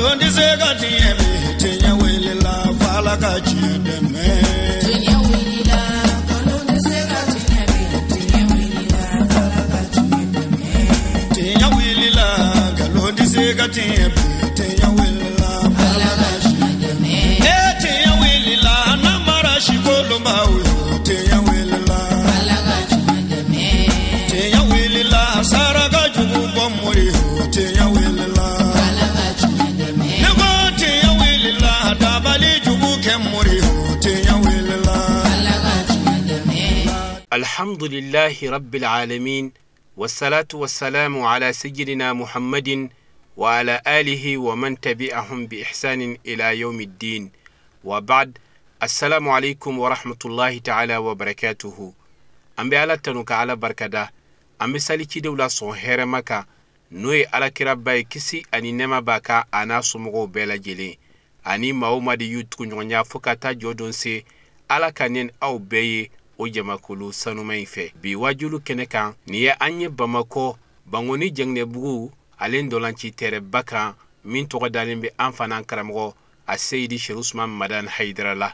Nkalon tɛ se ka tiɲɛ bi, tiɲɛ wulila f'Ala ka tiɲɛ dɛmɛ. Tiɲɛ wulila, nkalon tɛ se ka tiɲɛ bi, tiɲɛ wulila f'Ala ka tiɲɛ dɛmɛ. Tiɲɛ wulila, nkalon tɛ se ka tiɲɛ bi, tiɲɛ wulila f'Ala ka tiɲɛ dɛmɛ. E tiɲɛ wulila, namara si kolonbaw yo, tiɲɛ wulila f'Ala ka tiɲɛ dɛmɛ. Tiɲɛ wulila, saraka jugu bɔ mori yo, tiɲɛ wulila f'Ala ka tiɲɛ dɛmɛ. Ne ko tiɲɛ wulila, dabali jugu kɛ mori yo, tiɲɛ wulila f'Ala ka tiɲɛ dɛmɛ. Alhamdulillahi rabbil alamin, wassalatu wassalamu ala sayyidina Muhammadin wa ala alihi wa man tabi'ahum bi ihsanin ila yawmiddin. Wa ba'd, assalamu alaikum wa rahmatullahi ta'ala wa barakatuhu. An bɛ Ala tanu ka Ala barikada, an bɛ sali cidenw la sɔn hɛrɛma kan, n'o ye Alakiraba ye, kisi ani nɛɛma b'a kan a n'a somɔgɔw bɛɛ lajɛlen, ani maa o maa de y'u tuguɲɔgɔnya fo ka taa jɔ don se. Ala ka ne ni aw bɛɛ ye o jamakulu sanuma in fɛ. Bi wajulu kɛnɛ kan, nin ye an ye Bamakɔ Bangoni Jɛngɛnɛbugu ale ndolanci tɛrɛba kan, min tɔgɔ dalen bɛ an fana karamɔgɔ a Seyidi Cheikh Ousmane Madani Hayidara la,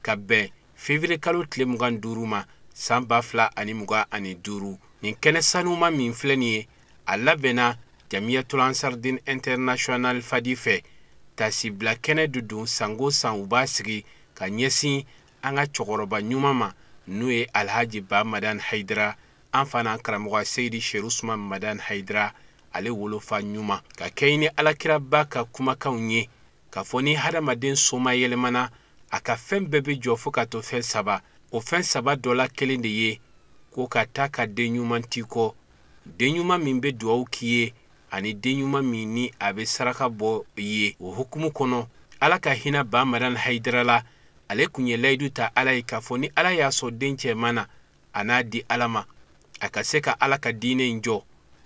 ka bɛn février kalo tile 25 ma san 2025. Nin kɛnɛ sanuma min filɛ nin ye, a labɛnna Jamiyatul Ansardin International Fadi fɛ. Tasibila kɛnɛ de don, sango san u b'a sigi ka ɲɛsin an ka cɛkɔrɔba ɲuman ma, n'o ye Alhaji Ba Madani Hayidara, an fana karamɔgɔ Seyidi Cheikh Ousmane Madani Hayidara, ale wolofa ɲuman, ka kɛ ni Alakiraba ka kumakanw ye, k'a fɔ ni hadamaden soma yɛlɛmana, a ka fɛn bɛɛ bɛ jɔ fo ka to fɛn saba. O fɛn saba dɔ la kelen de ye ko ka taa ka den ɲuman t'i kɔ, den ɲuman min bɛ duwawu k'i ye, ani den ɲuman min ni a bɛ saraka bɔ i ye. O hukumu kɔnɔ, Ala ka hinɛ Ba Madani Hayidara la, ale kun ye layidu ta Ala ye k'a fɔ ni Ala y'a sɔn den cɛman na, a n'a di Ala ma, a ka se ka Ala ka diinɛ in jɔ.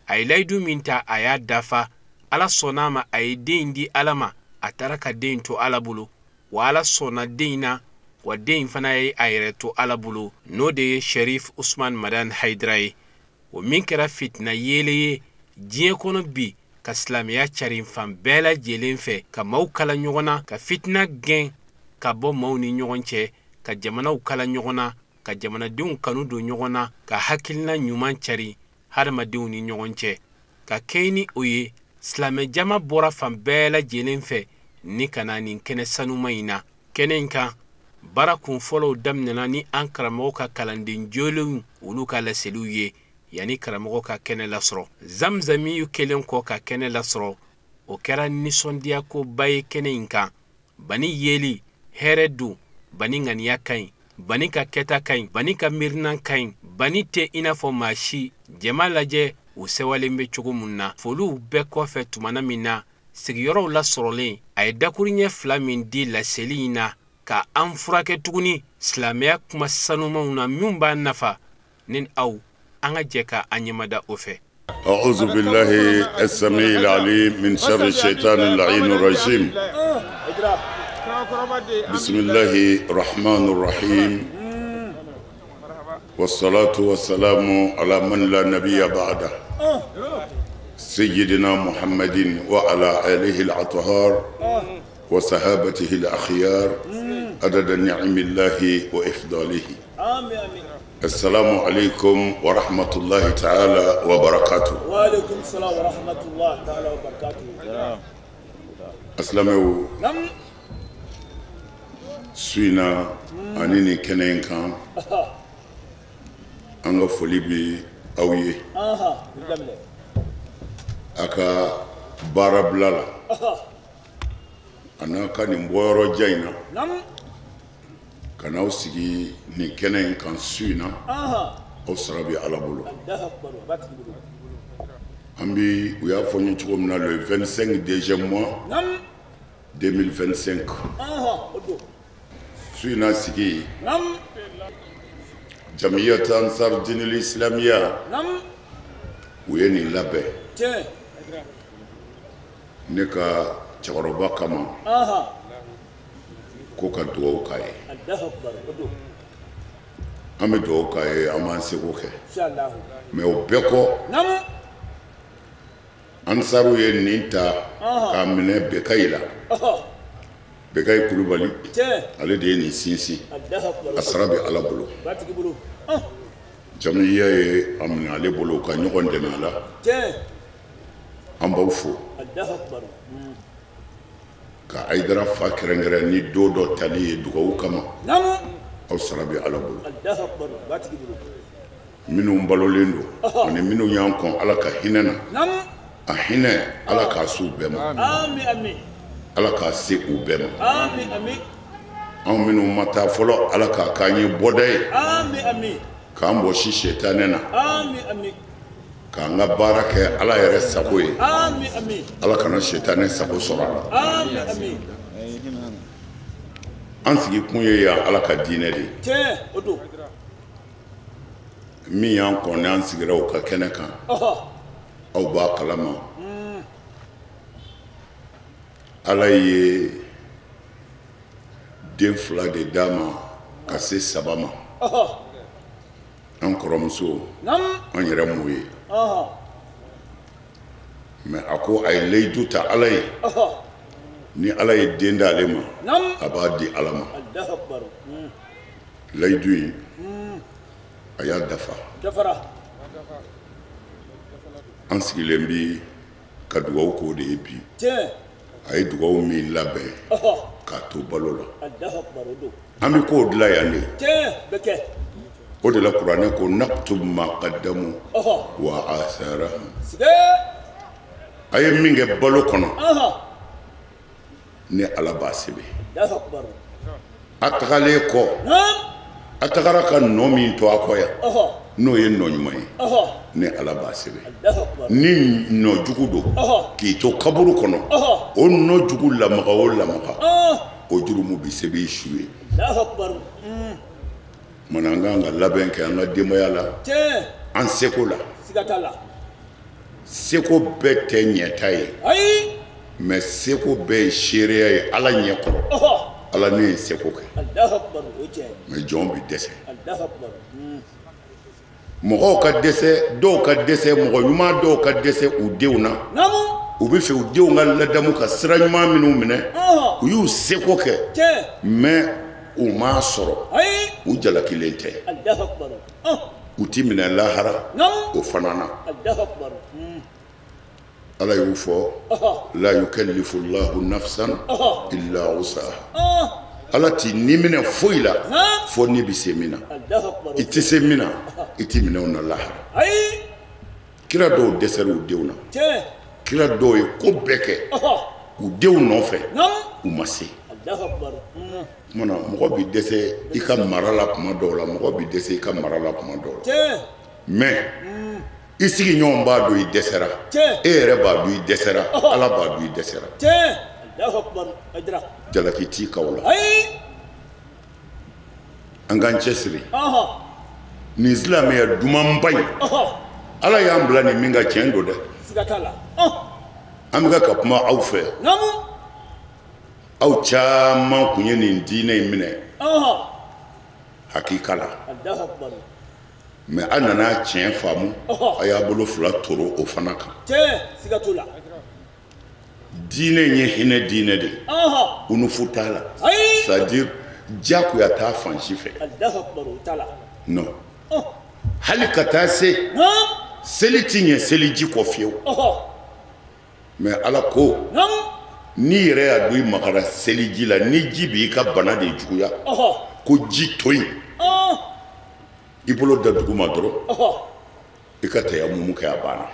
A ye layidu min ta, a y'a dafa. Ala sɔnna a ma, a ye den in di Ala ma, a taara ka den in to Ala bolo, wa Ala sɔnna den in na, wa den in fana ye a yɛrɛ to Ala bolo, n'o de ye Cherif Ousmane Madani Hayidara ye. O min kɛra fitina yeelen ye diɲɛ kɔnɔ bi, ka silamɛya carin fan bɛɛ lajɛlen fɛ, ka maaw kala ɲɔgɔn na, ka fitina gɛn ka bɔ maaw ni ɲɔgɔn cɛ, ka jamanaw kala ɲɔgɔn na, ka jamanadenw kanu don ɲɔgɔn na, ka hakilina ɲuman cari hadamadenw ni ɲɔgɔn cɛ. Ka kɛɲɛ ni o ye, silamɛ jama bɔra fan bɛɛ lajɛlen fɛ ni ka na nin kɛnɛ sanuma in na. Kɛnɛ in kan, baara kun fɔlɔw daminɛna ni an karamɔgɔ ka kalanden jolenw olu ka laseliw ye, yanni karamɔgɔ ka kɛnɛ lasɔrɔ. Zamzamiyu kɛlen kɔ ka kɛnɛ lasɔrɔ, o kɛra nisɔndiyakoba ye kɛnɛ in kan. Bani yeli hɛrɛ don, bani ŋaniya ka ɲi, bani ka kɛta ka ɲi, bani ka miirinan ka ɲi, bani tɛ i n'a fɔ maa si. Jama lajɛ u sɛwalen bɛ cogo mun na. Foliw bɛɛ kɔfɛ, tumana min na sigiyɔrɔw lasɔrɔlen, a ye dakuruɲɛ fila min di laseli in na ka an furakɛ tuguni silamɛya kuma sanumanw na minnu b'an nafa, ni aw an ka jɛ ka an ɲɛmada o fɛ. أعوذ بالله السميع العليم من شر الشيطان اللعين الرجيم. بسم الله الرحمن الرحيم، والصلاة والسلام على من لا نبي بعده، سيدنا محمد وعلى آله الأطهار وصحابته الأخيار، عدد نعم الله وإفضاله. السلام عليكم ورحمة الله تعالى وبركاته. وعليكم السلام ورحمة الله تعالى وبركاته. Asilamɛw, su in na ani nin kɛnɛ in kan, an ka foli bi aw ye a ka baarabila la, a n'a ka nin bɔyɔrɔ jan in na, ka n'aw sigi nin kɛnɛ in kan su in na. Aw sara bɛ Ala bolo. An bi, u y'a fɔ n ye cogo min na, le 25 deuxième mois 2025, su in na sigi Jamiyat Ansar Dinil Islamiya, u ye nin labɛn ne ka cɛkɔrɔba kama, ko ka dugawu k'a ye. An bɛ dugawu k'a ye, an b'an seko kɛ, mais o bɛɛ kɔ, Ansaru ye nin ta k'a minɛ Bekayi la. Bekayi Kulubali ale de ye nin sinsin. A sara bɛ Ala bolo. Jamiya ye a minɛ ale bolo ka ɲɔgɔn dɛmɛ a la. An b'aw fo. Ka Hayidara fa kɛrɛnkɛrɛn ni don dɔ tali ye dugawu kama. Aw sara bɛ Ala bolo. Minnu balolen don ani minnu y'an kɔn Ala ka hinɛ na. A hinɛ Ala k'a se u bɛɛ ma. Ala k'a se u bɛɛ ma. Anw minnu ma taa fɔlɔ Ala k'a k'an ye bɔda ye. K'an bɔsi sitanɛ na. K'an ka baara kɛ Ala yɛrɛ sago ye. Ala kana sitanɛ sago sɔrɔ a la. An sigi kun ye yan Ala ka diinɛ de ye. Min y'an kɔn n'an sigira o ka kɛnɛ kan. Aw b'a kalama. Ala ye den fila de d'a ma ka se 3 ma. An kɔrɔmuso an yɛrɛ m'o ye. Mais a ko a ye layidu ta Ala ye. Ni Ala ye den d'ale ma, a b'a di Ala ma. Layidu in a y'a dafa. An sigilen bi ka dugawu k'o de ye bi. A ye dugawu min labɛn k'a to balo la. An bɛ k'o dilan yan de. O de la kuranɛ ko naktubu ma qaddamu wa atharahum. A ye min kɛ balo kɔnɔ ni Ala b'a sɛbɛn. A tagalen kɔ, a tagara ka nɔ min to a kɔ yan, n'o ye nɔ ɲuman ye, ni Ala b'a sɛbɛn. Ni nɔ jugu don k'i to kaburu kɔnɔ, o nɔ jugu lamaga o lamaga, o jurumu bɛ sɛbɛn i su ye. Mana an kan ka labɛn kɛ an ka denbaya la, an seko la. Seko bɛɛ tɛ ɲɛta ye, mais seko bɛɛ ye seereya ye Ala ɲɛ kɔrɔ. Ala ne ye seko kɛ, mais jɔn bɛ dɛsɛ. Mɔgɔw ka dɛsɛ, dɔw ka dɛsɛ, mɔgɔ ɲuman dɔw ka dɛsɛ u denw na. U bɛ fɛ u denw ka ladamu ka sira ɲuman minnu minɛ, u y'u seko kɛ, mais u m'a sɔrɔ, u jalakilen tɛ. U ti minɛ lahara o fana na. Ala y'u fɔ la yukallifu llahu nafsan illa wusaha. Ala t'i ni minɛ foyi la fo n'i bɛ se min na. I tɛ se min na, i t'i minɛ o na lahara. Kira dɔw dɛsɛra u denw na. Kira dɔw ye ko bɛɛ kɛ u denw nɔfɛ, u ma se. Kumana mɔgɔ bɛ dɛsɛ i ka mara la kuma dɔw la, mɔgɔ bɛ dɛsɛ i ka mara la kuma dɔw la. Mais i sigiɲɔgɔn b'a dɔn i dɛsɛra, e yɛrɛ b'a dɔn i dɛsɛra, Ala b'a dɔn i dɛsɛra. Jalaki t'i kan o la. An k'an cɛsiri. Nin silamɛya dumanba in, Ala y'an bila nin min kan, tiɲɛ don dɛ. An bɛ ka kuma aw fɛ. Aw caman kun ye nin diinɛ in minɛ hakika la. Mais a nana tiɲɛ faamu, a y'a bolo fila toro o fana kan. Diinɛ in ye hinɛ diinɛ de ye. Unufu t'a la. C'est-à-dire diyagoya t'a fan si fɛ. Non. Hali ka taa se seli ti ɲɛ seliji kɔ fiyewu. Mais Ala ko n'i yɛrɛ y'a dɔn i magara seliji la, ni ji b'i ka bana de juguya, ko ji to yen, i bolo da dugu ma dɔrɔn, i ka tayamumu kɛ, a banna.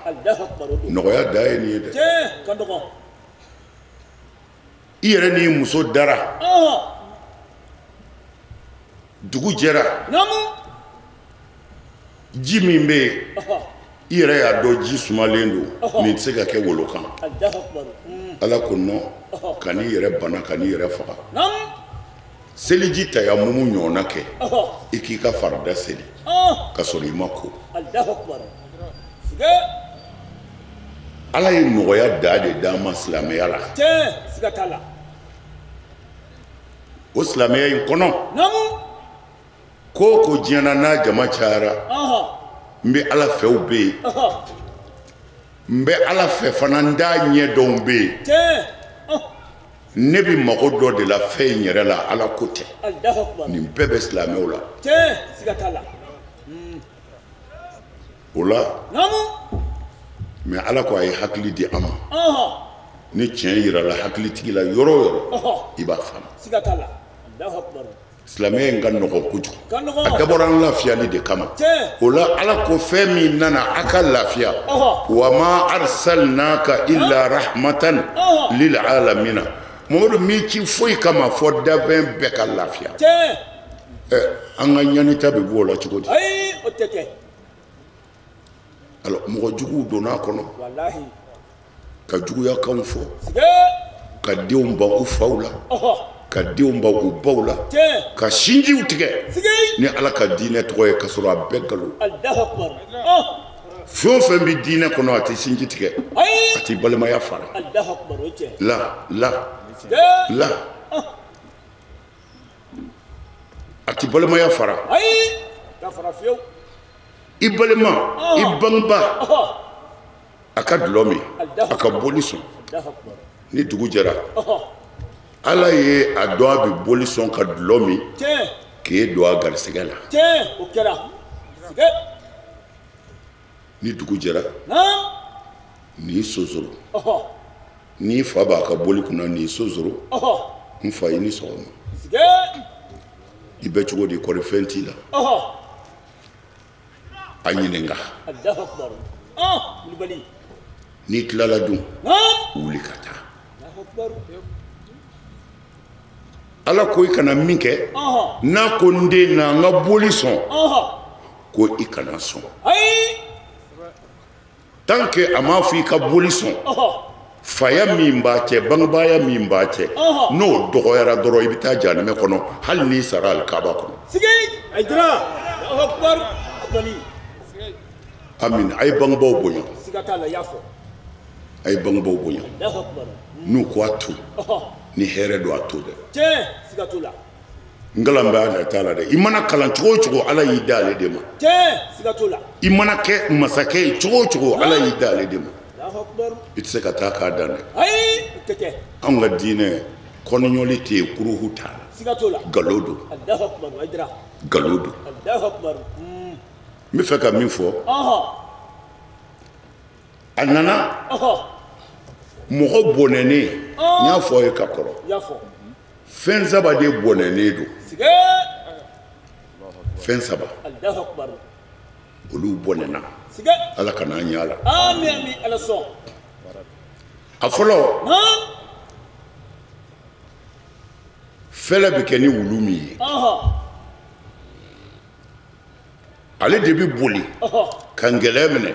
Nɔgɔya dan ye nin ye dɛ. I yɛrɛ n'i muso dara, dugu jɛra, ji min bɛ yen, i yɛrɛ y'a dɔn ji sumalen don, nin tɛ se ka kɛ wolo kan. Ala ko non, kan'i yɛrɛ bana, kan'i yɛrɛ faga. Seliji tayamumu ɲɔgɔnna kɛ, i k'i ka farida seli ka sɔrɔ i ma ko. Ala ye nɔgɔya da de d'an ma silamɛya la. O silamɛya in kɔnɔ, ko o ko diɲɛ na n'a jama cayara, n bɛ Ala fɛw bɛ yen. N bɛ Ala fɛ fana n t'a ɲɛ dɔn bɛ yen. Ne bɛ mago dɔ de la fɛn in yɛrɛ la, Ala ko tɛ. Nin bɛɛ bɛ silamɛw la. O la, mais Ala ko a ye hakili di an ma. Ni tiɲɛ yirala hakilitigi la yɔrɔ o yɔrɔ, i b'a faamu. Silamɛya in ka nɔgɔn kojugu. A dabɔra an lafiyali de kama. O la Ala ko fɛn min nana a ka lafiya. Wa ma arsalnaka illa rahmatan lil alamina. Mamadu m'i ci foyi kama fɔ dafɛn bɛɛ ka lafiya. An ka ɲanita bɛ bɔ o la cogo di? Alors mɔgɔ juguw donna a kɔnɔ. Ka juguyakanw fɔ. Ka denw ban u faw la. Ka denw ban u baw la. Ka sinjiw tigɛ. Ni Ala ka diinɛ tɔgɔ ye ka sɔrɔ a bɛɛ nkalon. Fɛn o fɛn bɛ diinɛ kɔnɔ a tɛ sinji tigɛ. A tɛ balimaya fara. La la la. A tɛ balimaya fara. I balima, i bangebaa, a ka dɔlɔ min, a ka boli sɔn. Ni dugu jɛra, Ala ye a dɔn a bɛ boli sɔn ka dɔlɔ min k'e don a garisɛgɛ la. Ni dugu jɛra, n'i sonsoro, n'i fa b'a ka boli kunna n'i sonsoro, n fa i ni sɔgɔma. I bɛ cogo di, kɔri fɛn t'i la? A ɲininka. N'i tilala dun, wuli ka taa. Ala ko i kana min kɛ, n'a ko n den na n ka boli sɔn, ko i kana sɔn. Tant que a m'a fɔ i ka boli sɔn, faya min b'a cɛ, bangebaaya min b'a cɛ, n'o dɔgɔyara dɔrɔn i bɛ taa jahanamɛ kɔnɔ, hali n'i sara alikaba kɔnɔ. Amin. A ye bangebaaw bonya. A ye bangebaaw bonya. N'u ko a to, ni hɛrɛ don a to dɛ. N kalan bɛ a t'a la dɛ. I mana kalan cogo o cogo, Ala y'i da ale de ma. I mana kɛ masakɛ ye cogo o cogo, Ala y'i da ale de ma. I tɛ se ka taa k'a dan dɛ. Anw ka diinɛ kɔnɔɲɔli tɛ yen, kuruhu t'a la. Nkalon don. Nkalon don. N bɛ fɛ ka min fɔ, a nana mɔgɔ bɔnɛnen, n y'a fɔ aw ye ka kɔrɔ, fɛn saba de bɔnɛnen don. Fɛn saba olu bɔnɛna, Ala kana an ɲɛ la. A fɔlɔ, fɛlɛ bɛ kɛ ni wulu min ye, ale de bɛ boli ka ngɛlɛ minɛ,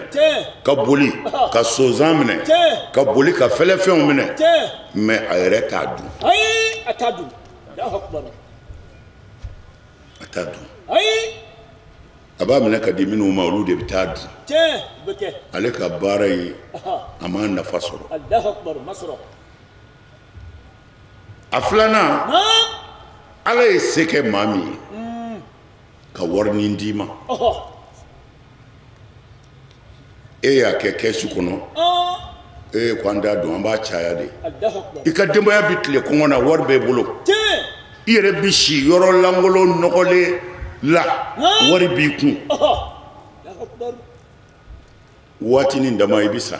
ka boli ka sonsan minɛ, ka boli ka fɛlɛfɛnw minɛ, mais a yɛrɛ t'a dun. A t'a dun. A b'a minɛ ka di minnu ma, olu de bɛ taa dun. Ale ka baara in, a m'a nafa sɔrɔ. A filanan, Ala ye se kɛ maa min ye ka warinin d'i ma, e y'a kɛ kɛsu kɔnɔ, e ko an t'a dɔn, an b'a caya de. I ka denbaya bɛ tile kɔngɔ na, wari b'e bolo, i yɛrɛ bɛ si yɔrɔ lankolon nɔgɔlen la, wari b'i kun. Waatinin dama i bɛ sa,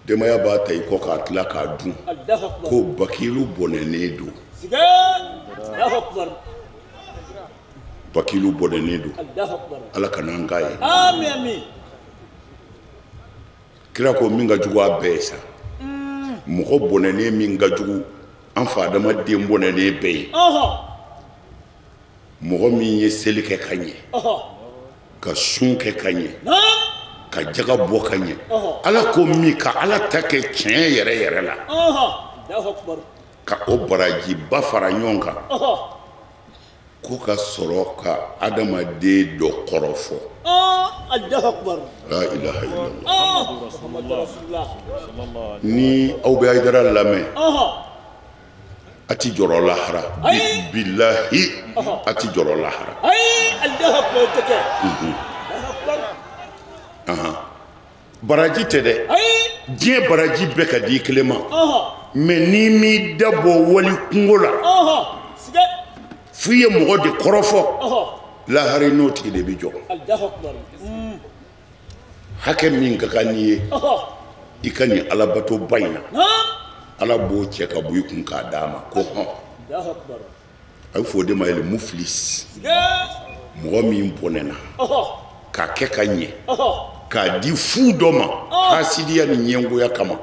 denbaya b'a ta i kɔ k'a tila k'a dun, ko bakilu bɔnɛnen don. Bakilu bɔnɛnen don. Ala kana an k'a ye. Kira ko min ka jugu a bɛɛ ye sa, mɔgɔ bɔnɛnen min ka jugu an fa adamaden bɔnɛnen bɛɛ ye, mɔgɔ min ye seli kɛ ka ɲɛ, ka sun kɛ ka ɲɛ, ka jaga bɔ ka ɲɛ, Ala ko min ka Ala ta kɛ tiɲɛ yɛrɛ yɛrɛ la, ka o barajiba fara ɲɔgɔn kan, ko ka sɔrɔ ka adamaden dɔ kɔrɔfɔ. La ilaha illallah. Ni aw bɛ Hayidara lamɛn, a ti jɔrɔ lahara. Bilahi a ti jɔrɔ lahara. Baraji tɛ dɛ. Diɲɛ baraji bɛɛ ka di i kelen ma. Mais n'i m'i da bɔ wali kungo la, f'i ye mɔgɔ de kɔrɔfɔ, lahara n'o tigi de bɛ jɔ. Hakɛ min ka kan n'i ye, i ka nin alabatoba in na, Ala b'o cɛ ka bɔ i kun k'a d'a ma ko hɔn. A bɛ fɔ o de ma yɛlɛ muflis, mɔgɔ min bɔnɛna k'a kɛ ka ɲɛ, k'a di fu dɔ ma hasidiya ni ɲɛngoya kama,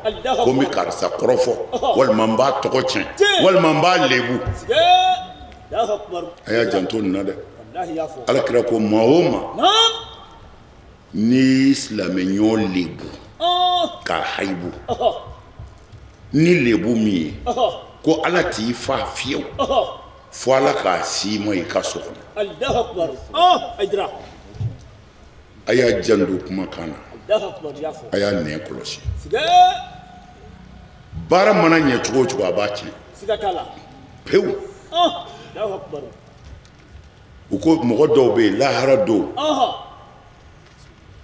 ko n bɛ karisa kɔrɔfɔ, walima n b'a tɔgɔ tiɲɛ, walima n b'a lebu. A y'a janto nin na dɛ. Ala kira ko maa o maa n'i y'i silamɛ ɲɔgɔn lebu k'a hayibu ni lebu min ye, ko Ala t'i fa fiyewu fo Ala k'a s'i ma i ka so kɔnɔ. A y'a janto kumakan na, a y'a nɛn kɔlɔsi. Baara mana ɲɛ cogo o cogo, a b'a tiɲɛ pewu. U ko mɔgɔ dɔw bɛ yen lahara don,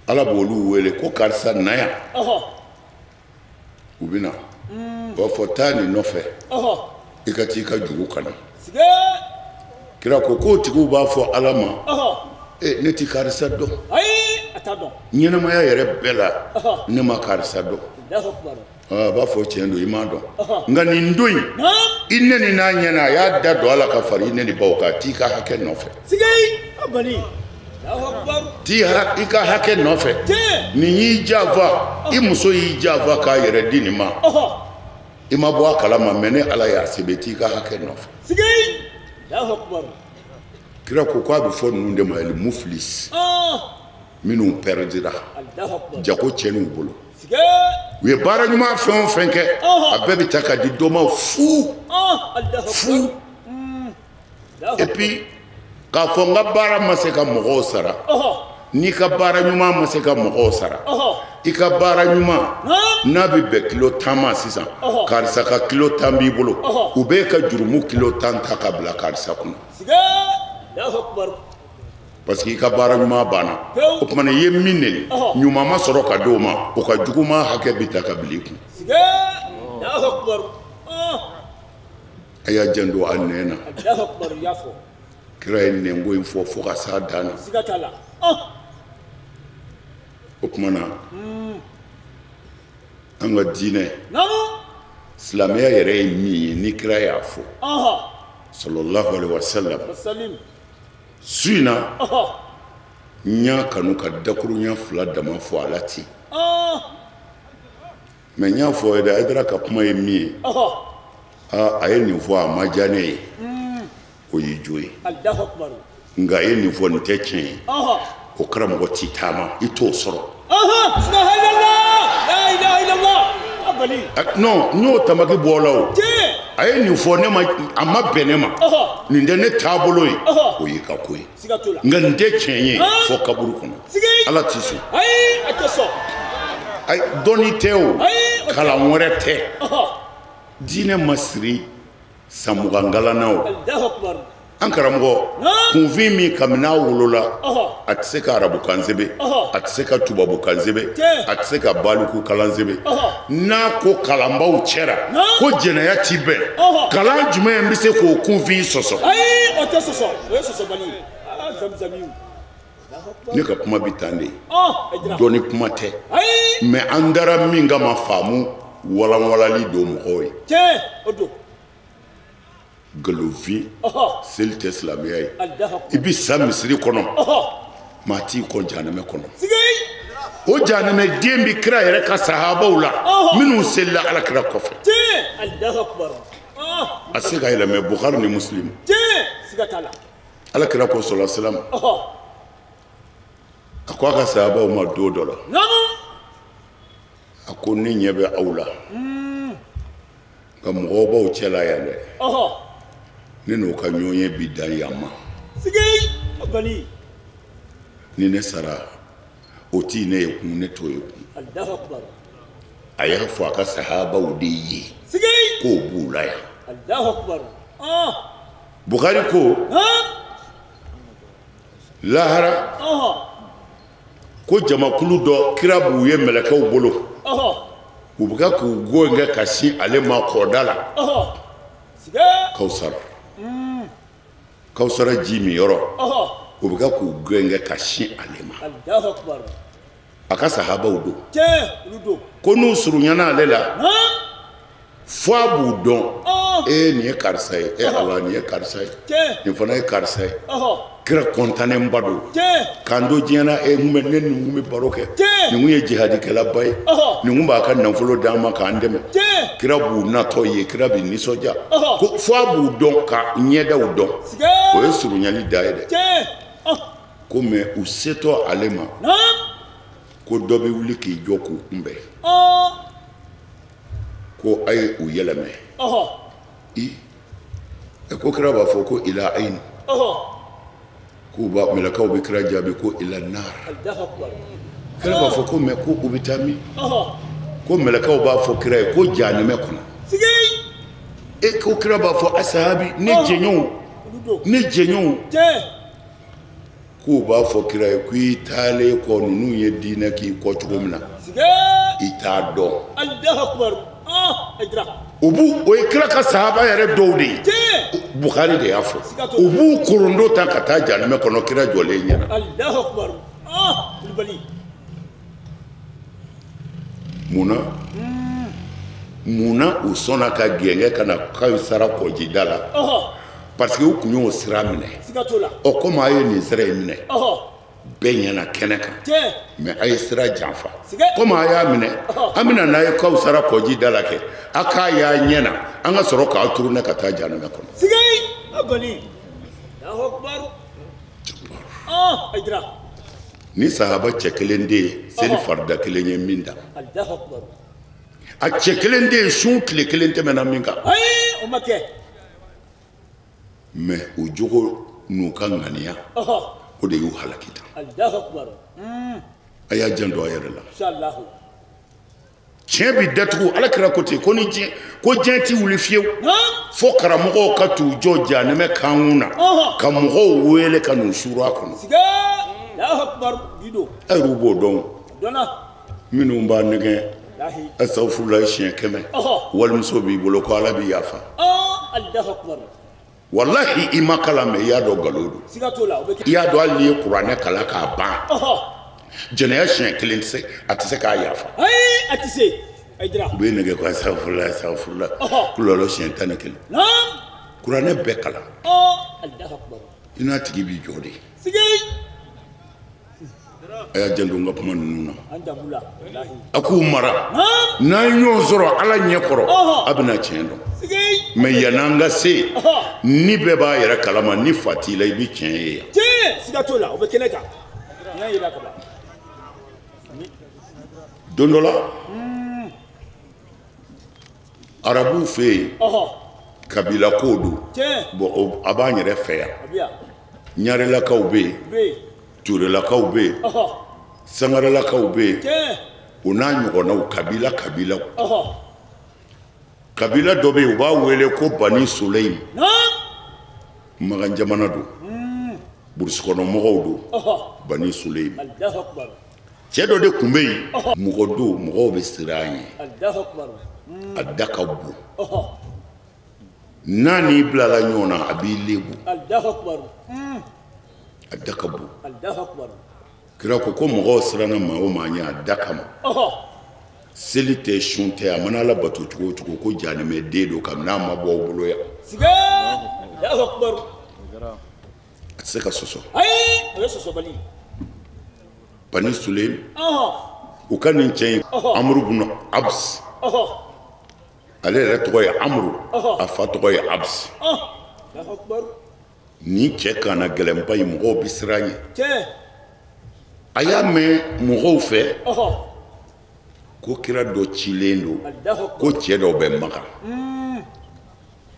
Ala b'olu wele ko karisa na yan. U bɛ na, u b'a fɔ taa nin nɔfɛ, i ka t'i ka juru kana. Kira ko k'o tigiw b'a fɔ Ala ma, ne ti karisa dɔn. Ɲɛnamaya yɛrɛ bɛɛ la, ne ma karisa dɔn. A b'a fɔ tiɲɛ don, i m'a dɔn. Nka nin don in, i neni n'a ɲɛna, a y'a da don a la ka fara i neni baw kan, t'i ka hakɛ nɔfɛ. T'i i ka hakɛ nɔfɛ. Nin y'i janfa, i muso y'i janfa k'a yɛrɛ di nin ma. I ma bɔ a kalama, mɛ ne Ala y'a sɛbɛn, t'i ka hakɛ nɔfɛ. Kira ko k'a bɛ fɔ ninnu de ma muflis, minnu pɛrɛdira, jago tiɲɛn'u bolo. U ye baara ɲuman fɛn o fɛn kɛ, a bɛɛ bɛ ta ka di dɔ ma fu fu. Et puis k'a fɔ n ka baara ma se ka mɔgɔw sara, n'i ka baara ɲuman ma se ka mɔgɔw sara, i ka baara ɲuman n'a bɛ bɛn kilo 10 ma sisan, karisa ka kilo 10 b'i bolo, u b'e ka jurumu kilo 10 ta ka bila karisa kunna. Parce que i ka baara ɲuman banna. O tuma na i ye min neni, ɲuman ma sɔrɔ ka d'o ma, o ka juguman hakɛ bɛ ta ka bila i kun. A y'a janto a nɛn na. Kira ye nɛnko in fɔ fo ka s'a dan na. O tuma na an ka diinɛ, silamɛya yɛrɛ ye min ye, ni kira y'a fɔ sallallahu alaihi wa sallam, su in na n y'a kanu ka dakuruɲɛ 2 dama fɔ a la ten. Mɛ n y'a fɔ ye dɛ, Hayidara ka kuma ye min ye, a ye nin fɔ a ma diya ne ye, o y'i jo ye. Nka a ye nin fɔ, nin tɛ tiɲɛ ye. O karamɔgɔ t'i taama, i t'o sɔrɔ. Non, n y'o tamaki bɔ o la o. A ye nin fɔ ne ma, a ma bɛn ne ma. Nin tɛ ne taabolo ye, o y'i ka ko ye. Nka nin tɛ tiɲɛ ye fɔ kaburu kɔnɔ. Ala t'i sɔn. Ayi, dɔnni tɛ o, kalan wɛrɛ tɛ. Diinɛ ma siri san 20 kalan na o. An karamɔgɔ, kunfin min kabini a wolola, a tɛ se ka arabukan sɛbɛn, a tɛ se ka tubabukan sɛbɛn, a tɛ se ka baliku kalan sɛbɛn. N'a ko kalanbaw cɛra ko jɛnɛya ti bɛn, kalan jumɛn bɛ se k'o kunfin sɔsɔ? Ayi, o tɛ sɔsɔ, o ye sɔsɔbali ye. Ne ka kuma bɛ tan de, dɔnni kuma tɛ. Mɛ an dara min kama faamu walanwalali don mɔgɔw ye. Nkalonfin, seli tɛ silamɛya ye. I bɛ sa misiri kɔnɔ, maa t'i kɔ jahanamɛ kɔnɔ. O jahanamɛ den bɛ kira yɛrɛ ka sahabaw la minnu selila Ala kira kɔfɛ. A tɛ se ka yɛlɛmɛ Bukhari ni Muslim. Ala kira ko sallallahu alaihi wasallam, a ko a ka sahabaw ma don dɔ la, a ko ne ɲɛ bɛ aw la, nka mɔgɔw b'aw cɛla yan dɛ. Ne n'o ka ɲɔgɔn ye bi dan yan ma. Ni ne sara, o t'i ne ye kun, ne t'o ye kun. A y'a fɔ a ka sahabaw de ye k'o b'u la yan. Bukhari ko lahara Ko jamakulu dɔ kira b'u ye mɛlɛkɛw bolo. U bɛ ka k'u gɛn kɛ ka sin ale ma kɔda la. Kawusara. Kawusara ji min yɔrɔ. U bɛ ka k'u gɛn kɛ ka sin ale ma. A ka sahabaw don. Ko n'u surunyana ale la. Fo a b'u dɔn. E nin ye karisa ye. E Ala nin ye karisa ye. Nin fana ye karisa ye. Kira kɔntanenba don. K'an to diɲɛ na e kun bɛ ne ni kun bɛ baro kɛ. Nin kun ye jihadikɛlaba ye. Nin kun b'a ka nafolo d'an ma k'an dɛmɛ. Kira b'u natɔ ye kira bɛ nisɔndiya. Ko fo a b'u dɔn ka ɲɛdaw dɔn. O ye surunyali da ye dɛ. Ko mɛ u setɔ ale ma. Ko dɔ bɛ wuli k'i jɔ k'u kunbɛn. Ko a ye u yɛlɛmɛ. I ko kira b'a fɔ ko ila ayin. K'u b'a mɛlɛkɛw bɛ kira jaabi ko ila nar. Kira b'a fɔ ko mɛ ko u bɛ taa min. Ko mɛlɛkɛw b'a fɔ kira ye ko jahanɛmɛ kɔnɔ. E ko kira b'a fɔ asahabi ne jɛɲɔgɔnw ne jɛɲɔgɔnw. K'u b'a fɔ kira ye ko i taalen kɔ ninnu ye diinɛ k'i kɔ cogo min na. I t'a dɔn. U b'u o ye kira ka sahaba yɛrɛ dɔw de ye. Bukhari de y'a fɔ. U b'u korondo ta ka taa jahanɛmɛ kɔnɔ kira jɔlen ɲɛna. Munna? Munna u sɔnna ka gɛngɛ ka na Kawusara kɔjida la? Parce que u tun y'o sira minɛ. Ɔ komi a ye nin sira in minɛ. Bɛɛ ɲɛna kɛnɛ kan. Mɛ a ye sira janfa. Komi a y'a minɛ, an bɛna n'a ye Kawusara kɔji da la kɛ. A k'a y'a ɲɛ na, an ka sɔrɔ k'a tourner ka taa jahanɛmɛ kɔnɔ. Ni sahaba cɛ kelen de ye seli farida kelen ye min da. A cɛ kelen de ye sun tile kelen tɛmɛna min kan. Mɛ u jogo n'u ka ŋaniya. O de y'u halaki tan. A y'a janto a yɛrɛ la. Tiɲɛ bi datugu Ala kira ko ten ko ni diɲɛ ko diɲɛ ti wuli fiyewu. Fo karamɔgɔw ka t'u jɔ jahanɛmɛ kankun na ka mɔgɔw wele ka n'u suuru a kɔnɔ. A yɛrɛw b'o dɔn. Minnu b'a nɛgɛn asafurulayi siɲɛ 100 walimuso b'i bolo ko Ala b'i yafa. Wallahi i ma kalan mɛ i y'a dɔn nkalon don. I y'a dɔn hali n'i ye kuranɛ kalan k'a ban. Jɛnɛya siɲɛ kelen tɛ se a tɛ se k'a yafa. U bɛ nɛgɛ ko asafurula asafurula kulɔlɔ siɲɛ 11. Kuranɛ bɛɛ kalan. I n'a tigi b'i jɔ de. A y'a janto n ka kuma ninnu na. A k'u mara. N'an ye ɲɔgɔn sɔrɔ Ala ɲɛ kɔrɔ a bɛna tiɲɛ dɔn. Mɛ yann'an ka se ni bɛɛ b'a yɛrɛ kalama ni fa t'i la i bɛ tiɲɛ ye yan. Don dɔ la arabuw fɛ yen kabila ko don. Bɔn a b'an yɛrɛ fɛ yan. Ɲarelakaw bɛ yen. Turelakaw bɛ yen. Sangarelakaw bɛ yen. O n'a ɲɔgɔnnaw kabila kabilaw. Kabila dɔ bɛ yen u b'a wele ko Bani Soleyim. Makan jamana don. Burusi kɔnɔ mɔgɔw don. Bani Soleyim. Cɛ dɔ de tun bɛ yen. Mɔgɔ don mɔgɔw bɛ siran a ɲɛ. A da ka bon. N'a n'i bilala ɲɔgɔn na a b'i lebu. A da ka bon. Kira ko ko mɔgɔw siranna maa o maa ɲɛ a da kama. Seli tɛ sun tɛ a mana Ala bato cogo o cogo ko jahanɛmɛ den don kabini n'a ma bɔ aw bolo yan. A tɛ se ka sɔsɔ. Bani Suleyim u ka nin cɛ in Amuru bun Abs. Ale yɛrɛ tɔgɔ ye Amuru a fa tɔgɔ ye Abs. Nin cɛ kana gɛlɛnba in mɔgɔw bɛ siran ɲɛ. A y'a mɛn mɔgɔw fɛ ko kira dɔ cilen don ko cɛ dɔw bɛ Makan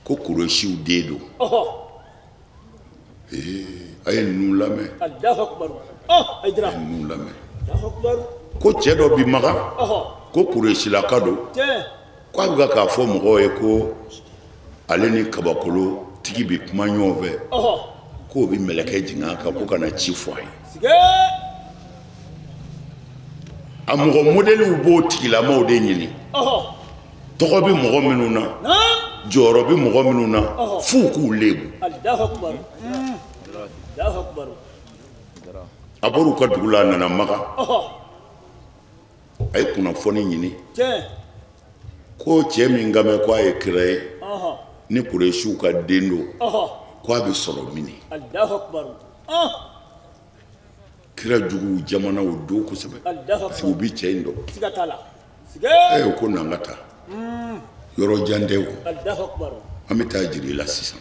ko Kuresiw den don. A ye ninnu lamɛn. A ye ninnu lamɛn. Ko cɛ dɔ bɛ Makan ko Kuresilaka don k'a bɛ k'a fɔ mɔgɔw ye ko ale ni kabakolo tigi bɛ kuma ɲɔgɔn fɛ k'o bɛ mɛlɛkɛ jigin a kan ko ka na ci fɔ a ye. A mɔgɔ modèlew b'o tigilamaw de ɲini. Tɔgɔ bɛ mɔgɔ minnu na, jɔyɔrɔ bɛ mɔgɔ minnu na, f'u k'u lebu. A bɔr'u ka dugu la, a nana Makan. A ye kunnafoni ɲini. Ko cɛ min ka mɛn ko a ye kira ye, ni Kuresiw ka den don, ko a bɛ sɔrɔ min. Kira juguw jamana o don kosɛbɛ, parce que u bi cɛ in dɔn. Ee ko n'an ka taa yɔrɔ jan tɛ o, an bɛ taa jiri la sisan.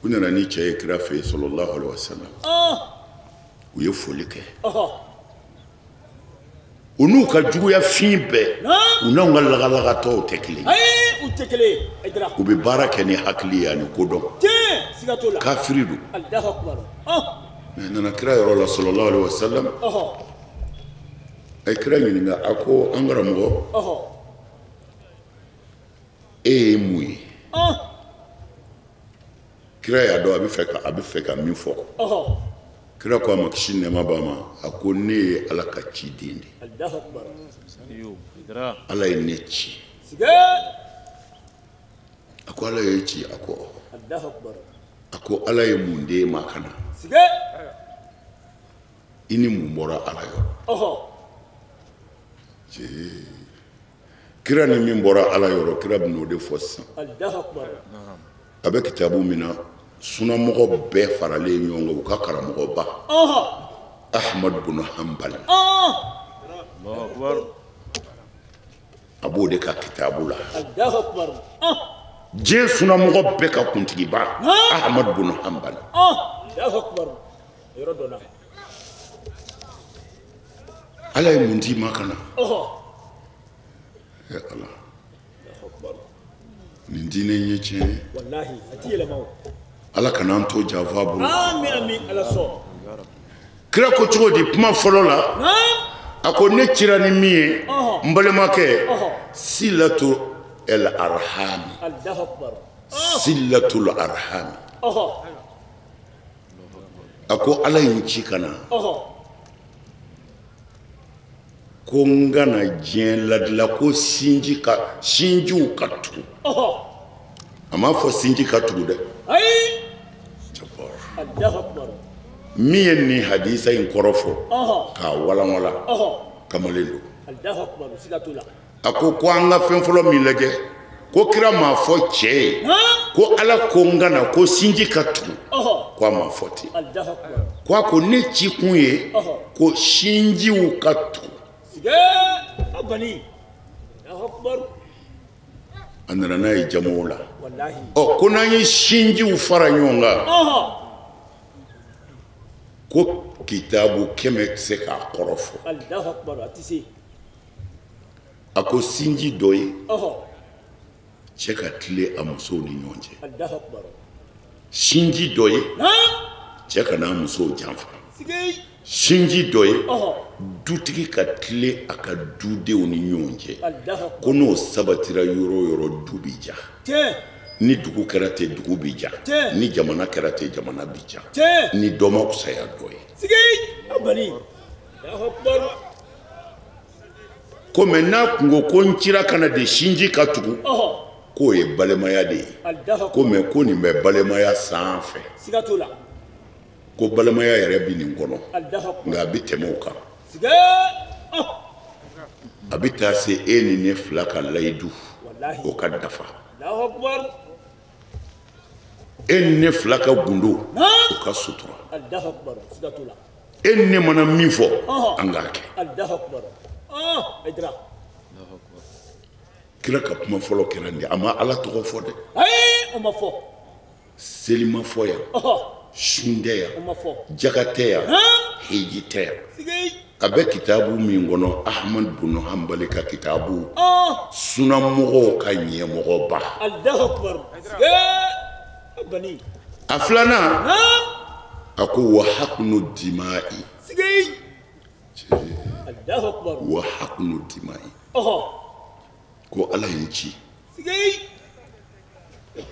U nana ni cɛ ye kira fɛ yen sallallahu alaihi wa sallam. U ye foli kɛ. U n'u ka juguya fin bɛɛ, u n'anw ka lagalagatɔw tɛ kelen ye. U bɛ baara kɛ ni hakili ye ani kodɔn. Kafiri don. Mais a nana kira yɔrɔ la sallallahu alaihi wa sallam. A ye kira ɲininka, a ko an karamɔgɔ, e ye mun ye? Kira y'a dɔn a bɛ fɛ ka min fɔ. Kira ko a ma, kisi nɛɛma b'a ma, a ko ne ye Ala ka ciden de ye. Ala ye ne ci. A ko Ala ye ci, a ko a ko Ala ye mun d'e ma ka na? I ni mun bɔra Ala yɔrɔ? Kira ni min bɔra Ala yɔrɔ, kira bɛn'o de fɔ sisan. A bɛ kitabu min na, sunamɔgɔ bɛɛ faralen ɲɔgɔn kan, u ka karamɔgɔba Ahmad bin Hanbal, a b'o de ka kitabu la. Diɲɛ sunamɔgɔ bɛɛ ka kuntigiba Ahmad bin Hanbal. Ala ye mun d'i ma ka na? Ala, nin diinɛ in ye tiɲɛ ye. Ala kana an to janfa bolo. Kira ko cogo di kuma fɔlɔ la? A ko ne cira ni min ye, n balimakɛ, silatu el arhami. Silatul arhami. A ko Ala ye n ci ka na, ko n ka na diɲɛ ladila, ko sinjiw ka tugu. A m'a fɔ sinji ka tugu dɛ. Min ye nin hadisa in kɔrɔ fɔ k'a walanwalan, kamalen don. A ko ko an ka fɛn fɔlɔ min lajɛ, ko kira m'a fɔ cɛ ye ko Ala ko n ka na ko sinji ka tugu, ko a m'a fɔ ten. Ko a ko ne ci kun ye ko sinjiw ka tugu. A nana n'a ye jamaw la. Ɔ ko n'an ye sinjiw fara ɲɔgɔn kan, ko kitabu 100 tɛ se k'a kɔrɔ fɔ. A ko sinji dɔ ye cɛ ka tilen a musow ni ɲɔgɔn cɛ. Sinji dɔ ye cɛ ka n'a musow janfa. Sinji dɔ ye dutigi ka tilen a ka dudenw ni ɲɔgɔn cɛ. Ko n'o sabatira yɔrɔ o yɔrɔ, du bi ja. Ni dugu kɛra ten, dugu bi ja. Ni jamana kɛra ten, jamana bi ja. Ni dɔ ma kusaya dɔ ye. Ko mɛ n'a kun ko ko n cira ka na de sinji ka tugu, k'o ye balimaya de ye. Ko mɛ ko nin bɛ balimaya sanfɛ. Ko balimaya yɛrɛ bi nin kɔnɔ, nka a bɛ tɛmɛ o kan. A bɛ taa se e ni ne fila ka layidu, o ka dafa. E ni ne fila ka gundo, o ka sutura. E ni ne mana min fɔ, an k'a kɛ. Kira ka kuma fɔlɔ kɛra nin ye, a ma Ala tɔgɔ fɔ dɛ. Seli ma fɔ yan, sun tɛ yan, jaga tɛ yan, hiji tɛ yan. A bɛ kitabu min kɔnɔ, Ahmad bin Hanbali ka kitabu, sunamɔgɔw ka ɲɛmɔgɔba. A filanan, a ko wa hakunu dima'i. Wa hakunu dima'i. Ko Ala ye n ci,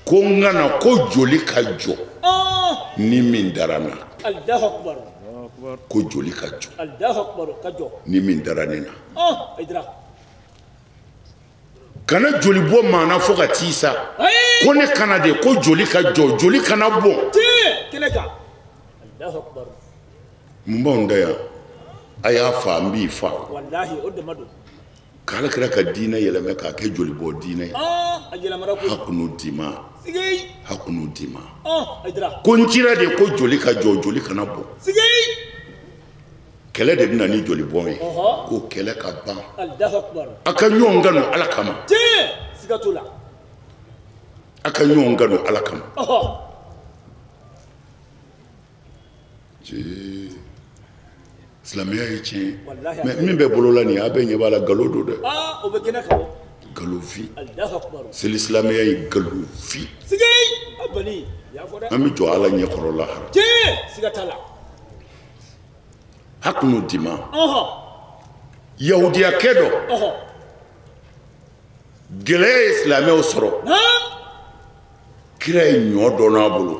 ko n ka na ko joli ka jɔ ni min dara n na. Ko joli ka jɔ. Ni min dara ne na. Kana joli bɔ maa na fo ka t'i sa. Ko ne kana de ko joli ka jɔ, joli kana bɔn. Mun b'anw da yan? A y'a fa, n b'i fa. K'ala kɛra ka diinɛ yɛlɛmɛ k'a kɛ joli bɔ diinɛ ye. Hakunu dima. Hakunu dima. Ko n cira de ko joli ka jɔ, joli kana bɔn. Kɛlɛ de bɛ na ni joli bɔn ye. Ko kɛlɛ ka ban. A ka ɲɔgɔn kanu Ala kama. A ka ɲɔgɔn kanu Ala kama. Silamɛya ye tiɲɛ ye. Mais min bɛ bolo la nin ye, a bɛɛ ɲɛ b'a la, nkalon don dɛ. Nkalonfin. Seli silamɛya ye nkalonfin. An bɛ jɔ Ala ɲɛkɔrɔ lahara. Hakunu dima. Yahudiyakɛ dɔ. Gɛlɛya ye silamɛw sɔrɔ. Kira ye ɲɔ dɔ n'a bolo.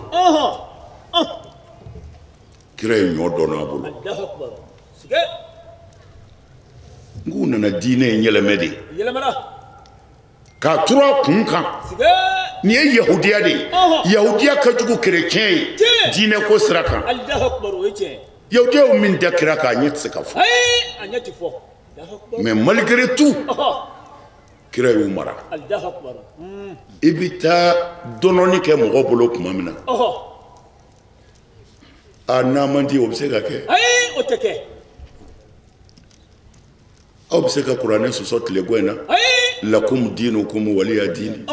Kira ye ɲɔ dɔ n'a bolo. N k'u nana diinɛ in yɛlɛmɛ de. K'a turu a kun kan. Nin ye yahudiya de ye. Yahudiya ka jugu kerecɛn ye. Diinɛ ko sira kan. Yahudiyaw min da kira kan, a ɲɛ tɛ se ka fɔ. Mais malgré tout, kira y'u mara. I bɛ taa dɔnɔni kɛ mɔgɔ bolo tuma min na. A n'a man di, o bɛ se ka kɛ. Aw bɛ se ka kuranɛ sɔsɔ tile gɔ in na. Lakum diinukum waliya diini.